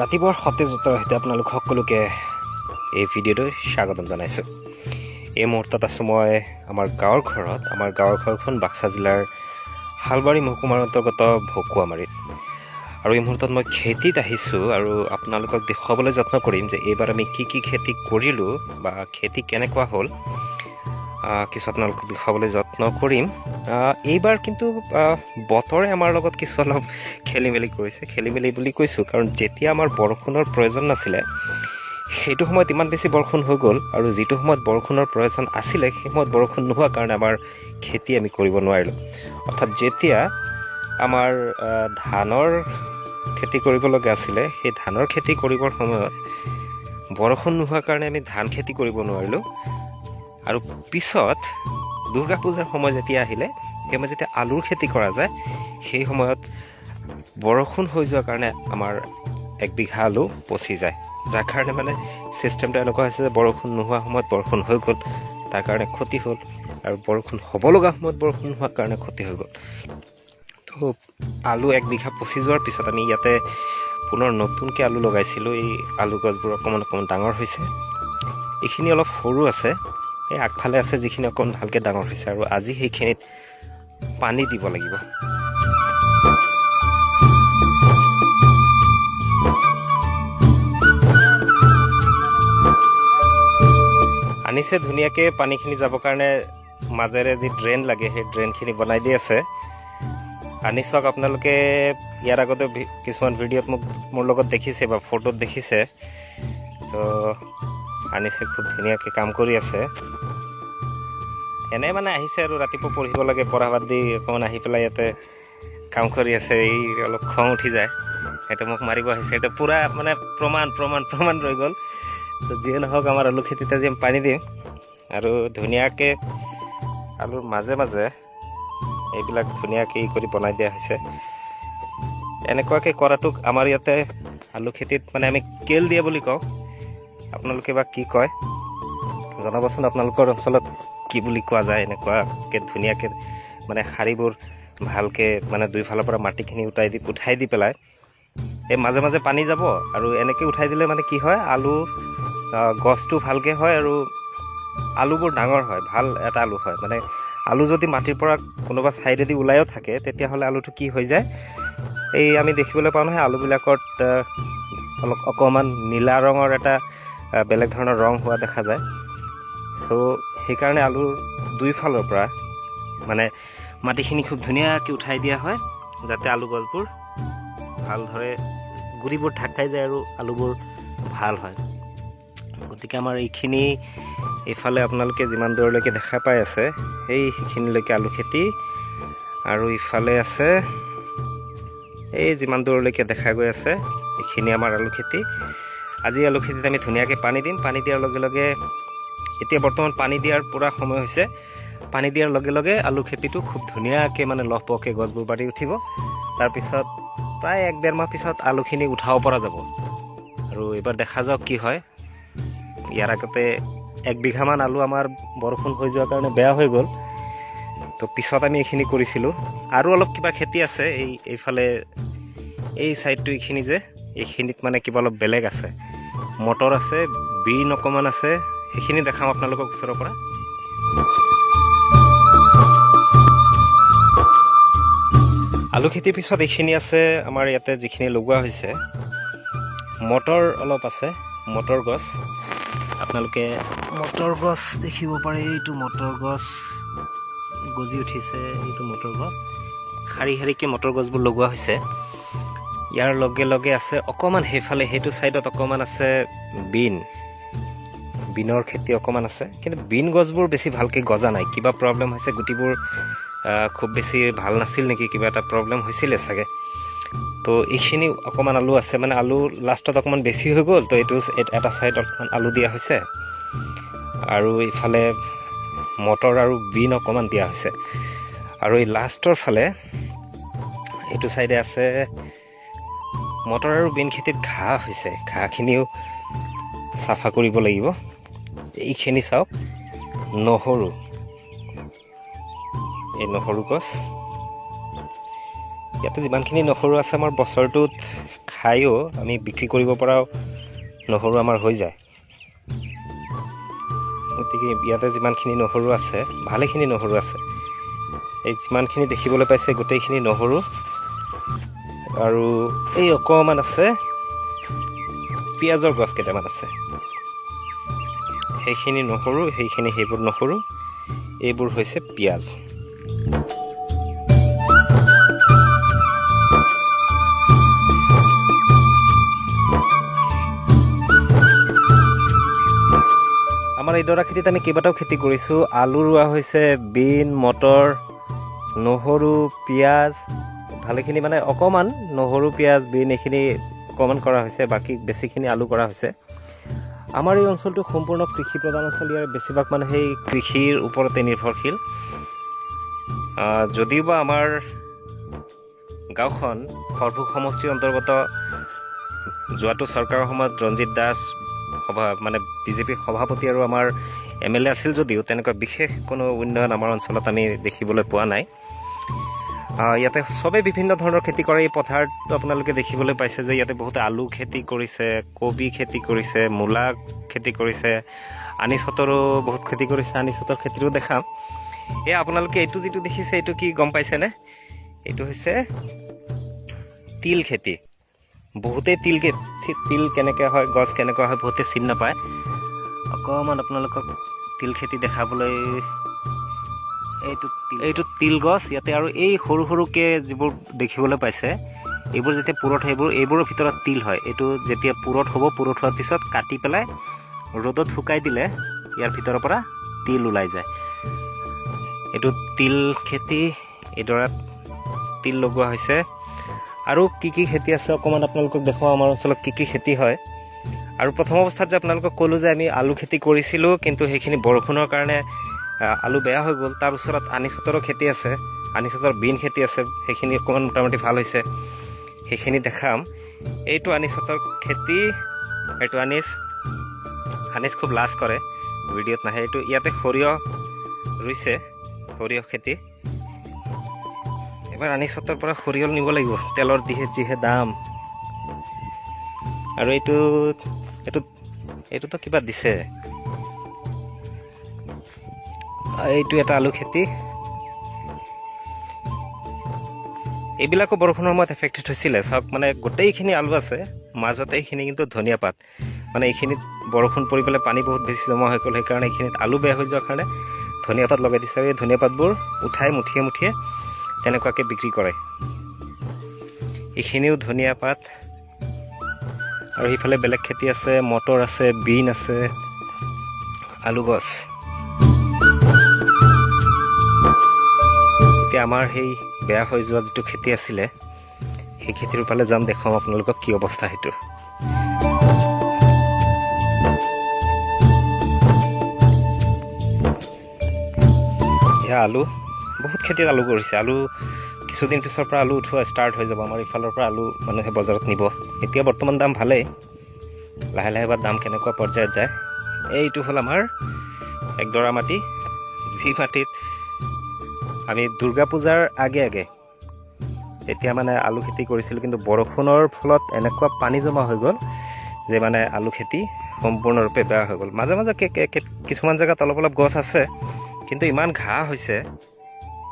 ৰাতিপুৱাৰ সতেজতাৰ সৈতে আপোনালোক সকলোকে এই ভিডিঅ'টোত স্বাগতম জনাইছোঁ। এই মুহূৰ্তত আছোঁ মই আমাৰ গাঁৱৰ ঘৰত। আমাৰ গাঁৱৰ ঘৰখন বাক্সা জিলাৰ শালবাৰী মহকুমাৰ অন্তৰ্গত ভকুৱামাৰীত। আৰু এই মুহূৰ্তত মই খেতিত আহিছোঁ আৰু আপোনালোকক দেখুৱাবলৈ যত্ন কৰিম যে এইবাৰ আমি কি কি খেতি কৰিলোঁ বা খেতি কেনেকুৱা হ'ল, কিছু আপোনালোকক দেখুৱাবলৈ যত্ন কৰিম। এইবাৰ কিন্তু বতৰে আমাৰ লগত কিছু অলপ খেলি মেলি কৰিছে। খেলি মেলি বুলি কৈছোঁ কাৰণ যেতিয়া আমাৰ বৰষুণৰ প্ৰয়োজন নাছিলে সেইটো সময়ত ইমান বেছি বৰষুণ হৈ গ'ল, আৰু যিটো সময়ত বৰষুণৰ প্ৰয়োজন আছিলে সেই সময়ত বৰষুণ নোহোৱাৰ কাৰণে আমাৰ খেতি আমি কৰিব নোৱাৰিলোঁ। অৰ্থাৎ যেতিয়া আমাৰ ধানৰ খেতি কৰিব লগা আছিলে সেই ধানৰ খেতি কৰিবৰ সময়ত বৰষুণ নোহোৱাৰ কাৰণে আমি ধান খেতি কৰিব নোৱাৰিলোঁ। আৰু পিছত দুৰ্গা পূজাৰ সময় যেতিয়া আহিলে, সেই সময়ত যেতিয়া আলুৰ খেতি কৰা যায় সেই সময়ত বৰষুণ হৈ যোৱাৰ কাৰণে আমাৰ এক বিঘা আলু পচি যায়। যাৰ কাৰণে মানে চিষ্টেমটো এনেকুৱা হৈছে যে বৰষুণ নোহোৱা সময়ত বৰষুণ হৈ গ'ল, তাৰ কাৰণে ক্ষতি হ'ল, আৰু বৰষুণ হ'ব লগা সময়ত বৰষুণ নোহোৱাৰ কাৰণে ক্ষতি হৈ গ'ল। তো আলু এক বিঘা পচি যোৱাৰ পিছত আমি ইয়াতে পুনৰ নতুনকৈ আলু লগাইছিলোঁ। এই আলু গছবোৰ অকণমান অকণমান ডাঙৰ হৈছে, এইখিনি অলপ সৰু আছে, এই আগফালে আছে যিখিনি অকণ ভালকৈ ডাঙৰ হৈছে, আৰু আজি সেইখিনিত পানী দিব লাগিব। আনিছে ধুনীয়াকৈ পানীখিনি যাবৰ কাৰণে মাজেৰে যি ড্ৰেইন লাগে সেই ড্ৰেইনখিনি বনাই দি আছে। আনি চাওক, আপোনালোকে ইয়াৰ আগতে কিছুমান ভিডিঅ'ত মোক মোৰ লগত দেখিছে বা ফটোত দেখিছে। তো আনিছে খুব ধুনীয়াকৈ কাম কৰি আছে। এনে মানে আহিছে আৰু ৰাতিপুৱা পঢ়িব লাগে, পঢ়া বাদ দি অকণমান আহি পেলাই ইয়াতে কাম কৰি আছে। এই অলপ খং উঠি যায়, সেইটো মোক মাৰিব আহিছে। এইটো পূৰা মানে প্ৰমাণ প্ৰমাণ প্ৰমাণ ৰৈ গ'ল। তো যিয়ে নহওক, আমাৰ আলু খেতিত আজি আমি পানী দিম আৰু ধুনীয়াকৈ আলুৰ মাজে মাজে এইবিলাক ধুনীয়াকৈ ই কৰি বনাই দিয়া হৈছে। এনেকুৱাকৈ কৰাটোক আমাৰ ইয়াতে আলু খেতিত মানে আমি কেল দিয়া বুলি কওঁ। আপোনালোকে বা কি কয় জনাবচোন, আপোনালোকৰ অঞ্চলত কি বুলি কোৱা যায়। এনেকুৱাকৈ ধুনীয়াকৈ মানে শাৰীবোৰ ভালকৈ মানে দুইফালৰ পৰা মাটিখিনি উঠাই দি পেলাই এই মাজে মাজে পানী যাব, আৰু এনেকৈ উঠাই দিলে মানে কি হয়, আলু গছটো ভালকৈ হয় আৰু আলুবোৰ ডাঙৰ হয়, ভাল এটা আলু হয়। মানে আলু যদি মাটিৰ পৰা কোনোবা ছাইডেদি ওলায়ো থাকে তেতিয়াহ'লে আলুটো কি হৈ যায়, এই আমি দেখিবলৈ পাওঁ নহয় আলুবিলাকত অলপ অকণমান নীলা ৰঙৰ এটা বেলেগ ধৰণৰ ৰং হোৱা দেখা যায়। চ' সেইকাৰণে আলুৰ দুইফালৰ পৰা মানে মাটিখিনি খুব ধুনীয়াকৈ উঠাই দিয়া হয়, যাতে আলু গছবোৰ ভালদৰে গুৰিবোৰ ঢাক খাই যায় আৰু আলুবোৰ ভাল হয়। গতিকে আমাৰ এইখিনি এইফালে আপোনালোকে যিমান দূৰলৈকে দেখা পাই আছে সেইখিনিলৈকে আলু খেতি, আৰু ইফালে আছে এই যিমান দূৰলৈকে দেখা গৈ আছে এইখিনি আমাৰ আলু খেতি। আজি আলু খেতিত আমি ধুনীয়াকৈ পানী দিম। পানী দিয়াৰ লগে লগে, এতিয়া বৰ্তমান পানী দিয়াৰ পূৰা সময় হৈছে, পানী দিয়াৰ লগে লগে আলু খেতিটো খুব ধুনীয়াকৈ মানে লহপহকৈ গছবোৰ বাঢ়ি উঠিব। তাৰপিছত প্ৰায় এক ডেৰ মাহ পিছত আলুখিনি উঠাব পৰা যাব। আৰু এইবাৰ দেখা যাওক কি হয়। ইয়াৰ আগতে এক বিঘামান আলু আমাৰ বৰষুণ হৈ যোৱাৰ কাৰণে বেয়া হৈ গ'ল, তো পিছত আমি এইখিনি কৰিছিলোঁ। আৰু অলপ কিবা খেতি আছে এই এইফালে এই ছাইডটো, এইখিনি যে এইখিনিত মানে কিবা অলপ বেলেগ আছে, মটৰ আছে, বিন অকণমান আছে, সেইখিনি দেখাম আপোনালোকক ওচৰৰ পৰা। আলু খেতিৰ পিছত এইখিনি আছে আমাৰ ইয়াতে যিখিনি লগোৱা হৈছে, মটৰ অলপ আছে, মটৰ গছ। আপোনালোকে মটৰ গছ দেখিব পাৰে, এইটো মটৰ গছ গজি উঠিছে, এইটো মটৰ গছ। শাৰী শাৰীকৈ মটৰ গছবোৰ লগোৱা হৈছে। ইয়াৰ লগে লগে আছে অকণমান সেইফালে সেইটো ছাইডত অকণমান আছে বিন, বিনৰ খেতি অকণমান আছে। কিন্তু বিন গছবোৰ বেছি ভালকৈ গজা নাই, কিবা প্ৰব্লেম হৈছে, গুটিবোৰ খুব বেছি ভাল নাছিল নেকি, কিবা এটা প্ৰব্লেম হৈছিলে চাগে। তো এইখিনি অকণমান আলু আছে, মানে আলু লাষ্টত অকণমান বেছি হৈ গ'ল, তো এইটো এটা ছাইড অকণমান আলু দিয়া হৈছে, আৰু ইফালে মটৰ আৰু বিন অকণমান দিয়া হৈছে। আৰু এই লাষ্টৰ ফালে এইটো ছাইডে আছে মটৰ আৰু বিন খেতিত ঘাঁহ হৈছে, ঘাঁহখিনিও চাফা কৰিব লাগিব। এইখিনি চাওক নহৰু, এই নহৰু গছ। ইয়াতে যিমানখিনি নহৰু আছে আমাৰ বছৰটোত খায়ো আমি বিক্ৰী কৰিব পৰাও নহৰু আমাৰ হৈ যায়। গতিকে ইয়াতে যিমানখিনি নহৰু আছে, ভালেখিনি নহৰু আছে, এই যিমানখিনি দেখিবলৈ পাইছে গোটেইখিনি নহৰু। আৰু এই অকণমান আছে পিঁয়াজৰ গছ কেইটামান আছে, সেইখিনি নহৰু, সেইখিনি সেইবোৰ নহৰু, এইবোৰ হৈছে পিঁয়াজ। আমাৰ এইডৰা খেতিত আমি কেইবাটাও খেতি কৰিছোঁ। আলু ৰোৱা হৈছে, বিন, মটৰ, নহৰু, পিঁয়াজ, ভালেখিনি মানে অকণমান নহৰু, পিঁয়াজ, বিন এইখিনি অকণমান কৰা হৈছে, বাকী বেছিখিনি আলু কৰা হৈছে। আমাৰ এই অঞ্চলটো সম্পূৰ্ণ কৃষি প্ৰধান অঞ্চল। ইয়াৰ বেছিভাগ মানুহেই কৃষিৰ ওপৰতে নিৰ্ভৰশীল। যদিওবা আমাৰ গাঁওখন সৰভোগ সমষ্টিৰ অন্তৰ্গত, যোৱাটো চৰকাৰৰ সময়ত ৰঞ্জিত দাস সভা মানে বিজেপিৰ সভাপতি আৰু আমাৰ এম এল এ আছিল যদিও তেনেকুৱা বিশেষ কোনো উন্নয়ন আমাৰ অঞ্চলত আমি দেখিবলৈ পোৱা নাই। ইয়াতে চবেই বিভিন্ন ধৰণৰ খেতি কৰে। এই পথাৰটো আপোনালোকে দেখিবলৈ পাইছে যে ইয়াতে বহুতে আলু খেতি কৰিছে, কবি খেতি কৰিছে, মূলা খেতি কৰিছে, আনিচতৰো বহুত খেতি কৰিছে। আনিচতৰ খেতিও দেখাম। এই আপোনালোকে এইটো যিটো দেখিছে, এইটো কি গম পাইছেনে? এইটো হৈছে তিল খেতি। বহুতেই তিল কেনেকৈ হয়, গছ কেনেকুৱা হয় বহুতে চিনি নাপায়। অকণমান আপোনালোকক তিল খেতি দেখাবলৈ, এইটো তিল গছ ইয়াতে। আৰু এই সৰু সৰুকৈ যিবোৰ দেখিবলৈ পাইছে, এইবোৰ যেতিয়া পুৰঠ, এইবোৰৰ ভিতৰত তিল হয়। এইটো যেতিয়া পুৰঠ হ'ব, পুৰঠ হোৱাৰ পিছত কাটি পেলাই ৰ'দত শুকাই দিলে ইয়াৰ ভিতৰৰ পৰা তিল ওলাই যায়। এইটো তিল খেতি, এইডৰাত তিল লগোৱা হৈছে। আৰু কি কি খেতি আছে অকণমান আপোনালোকক দেখুৱাওঁ, আমাৰ অঞ্চলত কি কি খেতি হয়। আৰু প্ৰথম অৱস্থাত যে আপোনালোকক ক'লোঁ যে আমি আলু খেতি কৰিছিলোঁ, কিন্তু সেইখিনি বৰষুণৰ কাৰণে আলু বেয়া হৈ গ'ল। তাৰ ওচৰত আনিচতৰো খেতি আছে, আনিচতৰ বিন খেতি আছে, সেইখিনি অকণমান মোটামুটি ভাল হৈছে, সেইখিনি দেখাম। এইটো আনিচতৰ খেতি, এইটো আনিচ। আনিচ খুব লাজ কৰে, ভিডিঅ'ত নাহে। এইটো ইয়াতে সৰিয়হ ৰুইছে, সৰিয়হ খেতি। এবাৰ আনিচতৰ পৰা সৰিয়হ নিব লাগিব, তেলৰ দিহে যিহে দাম। আৰু এইটোতো কিবা দিছে। এইটো এটা আলু খেতি। এইবিলাকো বৰষুণৰ সময়ত এফেক্টেড হৈছিলে। চাওক, মানে গোটেইখিনি আলু আছে, মাজতে এইখিনি কিন্তু ধনিয়া পাত। মানে এইখিনিত বৰষুণ পৰি পেলাই পানী বহুত বেছি জমা হৈ গ'ল, সেইকাৰণে এইখিনিত আলু বেয়া হৈ যোৱাৰ কাৰণে ধনিয়া পাত লগাই দিছে। আৰু এই ধনিয়া পাতবোৰ উঠাই মুঠিয়ে মুঠিয়ে তেনেকুৱাকৈ বিক্ৰী কৰে। এইখিনিও ধনিয়া পাত। আৰু সেইফালে বেলেগ খেতি আছে, মটৰ আছে, বিন আছে, আলু গছ। এতিয়া আমাৰ সেই বেয়া হৈ যোৱা যিটো খেতি আছিলে, সেই খেতিৰ ফালে যাম, দেখুৱাম আপোনালোকক কি অৱস্থা সেইটো। এয়া আলু, বহুত খেতিত আলু কৰিছে। আলু কিছুদিন পিছৰ পৰা আলু উঠোৱা ষ্টাৰ্ট হৈ যাব। আমাৰ ইফালৰ পৰা আলু মানুহে বজাৰত নিব। এতিয়া বৰ্তমান দাম ভালেই, লাহে লাহে বা দাম কেনেকুৱা পৰ্যায়ত যায়। এইটো হ'ল আমাৰ একডৰা মাটি, যি মাটিত আমি দুৰ্গা পূজাৰ আগে আগে তেতিয়া মানে আলু খেতি কৰিছিলোঁ, কিন্তু বৰষুণৰ ফলত এনেকুৱা পানী জমা হৈ গ'ল যে মানে আলু খেতি সম্পূৰ্ণৰূপে বেয়া হৈ গ'ল। মাজে মাজে কিছুমান জেগাত অলপ অলপ গছ আছে, কিন্তু ইমান ঘাঁহ হৈছে।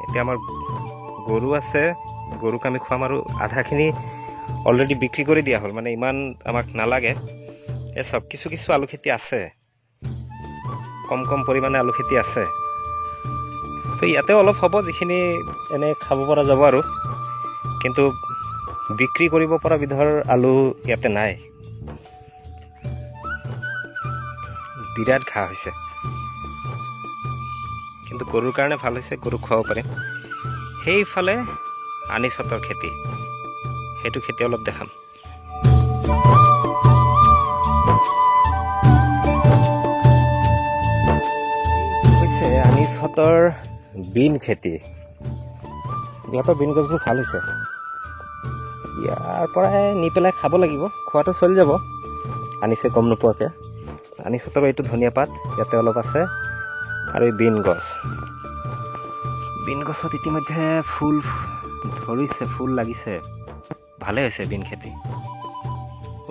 এতিয়া আমাৰ গৰু আছে, গৰুক আমি খুৱাম। আৰু আধাখিনি অলৰেডি বিক্ৰী কৰি দিয়া হ'ল, মানে ইমান আমাক নালাগে। এই চব কিছু কিছু আলু খেতি আছে, কম কম পৰিমাণে আলু খেতি আছে। তো ইয়াতে অলপ হ'ব, যিখিনি এনে খাব পৰা যাব আৰু, কিন্তু বিক্ৰী কৰিব পৰা বিধৰ আলু ইয়াতে নাই। বিৰাট ঘাঁহ হৈছে, কিন্তু গৰুৰ কাৰণে ভাল হৈছে, গৰুক খুৱাব পাৰিম। সেইফালে আনিচতৰ খেতি, সেইটো খেতি অলপ দেখাম। হৈছে আনিচতৰ বিন খেতি। ইহঁতৰ বিন গছবোৰ ভাল হৈছে, ইয়াৰ পৰাই নি পেলাই খাব লাগিব, খোৱাটো চলি যাব। আনিছে গম নোপোৱাকৈ। আনিচতৰ এইটো ধনিয়া পাত ইয়াতে অলপ আছে। আৰু এই বিন গছ, বিন গছত ইতিমধ্যে ফুল ধৰিছে, ফুল লাগিছে, ভালে হৈছে বিন খেতি।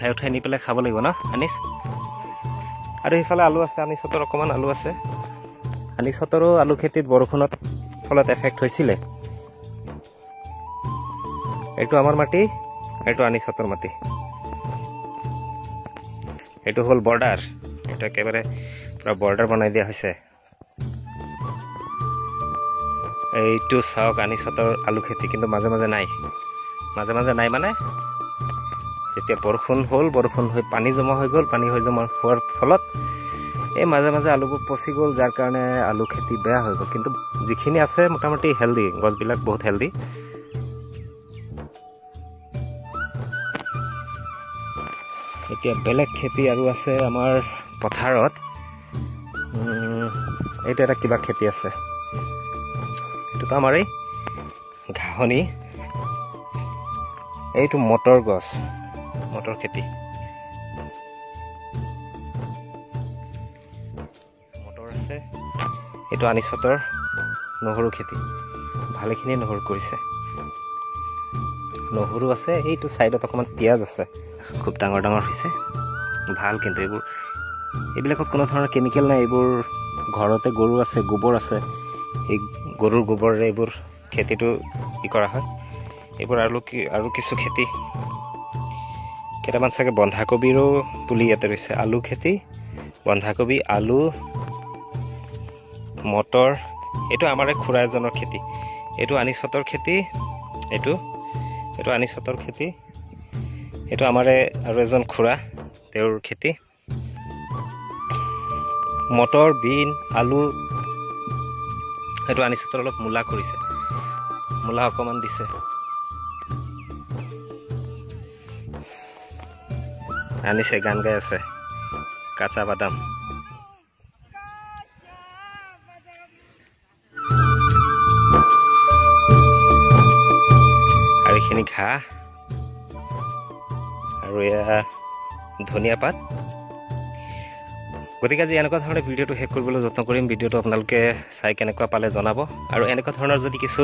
উঠাই উঠাই নি পেলাই খাব লাগিব ন আনিছ। আৰু সেইফালে আলু আছে, আনিছহঁতৰ অকণমান আলু আছে। আনিছহঁতৰো আলু খেতিত বৰষুণত ফলত এফেক্ট হৈছিলে। এইটো আমাৰ মাটি, এইটো আনিছহঁতৰ মাটি। এইটো হ'ল বৰ্ডাৰ, এইটো একেবাৰে পুৰা বৰ্ডাৰ বনাই দিয়া হৈছে। এইটো চাওক আনিছহঁতৰ আলু খেতি, কিন্তু মাজে মাজে নাই, মাজে মাজে নাই মানে যেতিয়া বৰষুণ হ'ল, বৰষুণ হৈ পানী জমা হৈ গ'ল, পানী হৈ জমা হোৱাৰ ফলত এই মাজে মাজে আলুবোৰ পচি গ'ল, যাৰ কাৰণে আলু খেতি বেয়া হৈ গ'ল। কিন্তু যিখিনি আছে মোটামুটি হেল্ডি, গছবিলাক বহুত হেল্ডি। এতিয়া বেলেগ খেতি আৰু আছে আমাৰ পথাৰত। এইটো এটা কিবা খেতি আছে, এইটোতো আমাৰ এই ঘাঁহনি। এইটো মটৰ গছ, মটৰ খেতি, মটৰ আছে। এইটো আনিছহঁতৰ নহৰু খেতি, ভালেখিনি নহৰু কৰিছে, নহৰু আছে। এইটো ছাইডত অকণমান পিঁয়াজ আছে, খুব ডাঙৰ ডাঙৰ হৈছে, ভাল। কিন্তু এইবোৰ, এইবিলাকত কোনো ধৰণৰ কেমিকেল নাই, এইবোৰ ঘৰতে গৰু আছে, গোবৰ আছে, এই গৰুৰ গোবৰেৰে এইবোৰ খেতিটো কি কৰা হয়। এইবোৰ আৰু কিছু খেতি, কেইটামান চাগে বন্ধাকবিৰো পুলি ইয়াতে ৰুইছে। আলু খেতি, বন্ধাকবি, আলু, মটৰ। এইটো আমাৰে খুৰা এজনৰ খেতি, এইটো আনিছহঁতৰ খেতি, এইটো এইটো আনিছহঁতৰ খেতি, এইটো আমাৰে আৰু এজন খুৰা, তেওঁৰ খেতি। মটৰ, বিন, আলু। এইটো আনিছহঁতৰ অলপ মূলা কৰিছে, মূলা অকণমান দিছে। আনিছে গান গাই আছে, কাঁচা বাদাম। আৰু এইখিনি ঘাঁহ, আৰু এয়া ধনিয়া পাত। গতিকে আজি এনেকুৱা ধৰণৰ ভিডিঅ'টো শেষ কৰিবলৈ যত্ন কৰিম। ভিডিঅ'টো আপোনালোকে চাই কেনেকুৱা পালে জনাব, আৰু এনেকুৱা ধৰণৰ যদি কিছু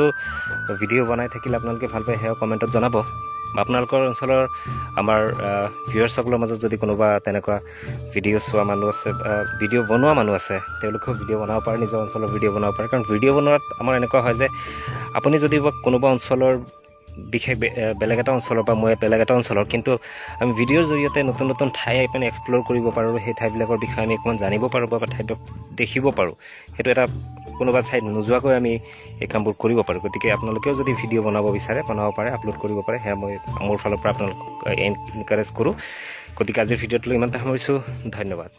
ভিডিঅ' বনাই থাকিলে আপোনালোকে ভাল পায় সেয়াও কমেণ্টত জনাব। বা আপোনালোকৰ অঞ্চলৰ আমাৰ ভিউৱাৰ্ছসকলৰ মাজত যদি কোনোবা তেনেকুৱা ভিডিঅ' চোৱা মানুহ আছে, ভিডিঅ' বনোৱা মানুহ আছে, তেওঁলোকেও ভিডিঅ' বনাব পাৰে, নিজৰ অঞ্চলৰ ভিডিঅ' বনাব পাৰে। কাৰণ ভিডিঅ' বনোৱাত আমাৰ এনেকুৱা হয় যে আপুনি যদি কোনোবা অঞ্চলৰ বিশেষ বেলেগ এটা অঞ্চলৰ বা মই বেলেগ এটা অঞ্চলৰ, কিন্তু আমি ভিডিঅ'ৰ জৰিয়তে নতুন নতুন ঠাই মানে এক্সপ্ল'ৰ কৰিব পাৰোঁ, সেই ঠাইবিলাকৰ বিষয়ে আমি অকণমান জানিব পাৰোঁ বা ঠাইবিলাক দেখিব পাৰোঁ। সেইটো এটা কোনোবা ঠাইত নোযোৱাকৈ আমি এই কামবোৰ কৰিব পাৰোঁ। গতিকে আপোনালোকেও যদি ভিডিঅ' বনাব বিচাৰে বনাব পাৰে, আপলোড কৰিব পাৰে, সেয়া মই মোৰ ফালৰ পৰা আপোনালোকক এনকাৰেজ কৰোঁ। গতিকে আজিৰ ভিডিঅ'টোলৈ ইমানতে সামৰিছোঁ, ধন্যবাদ।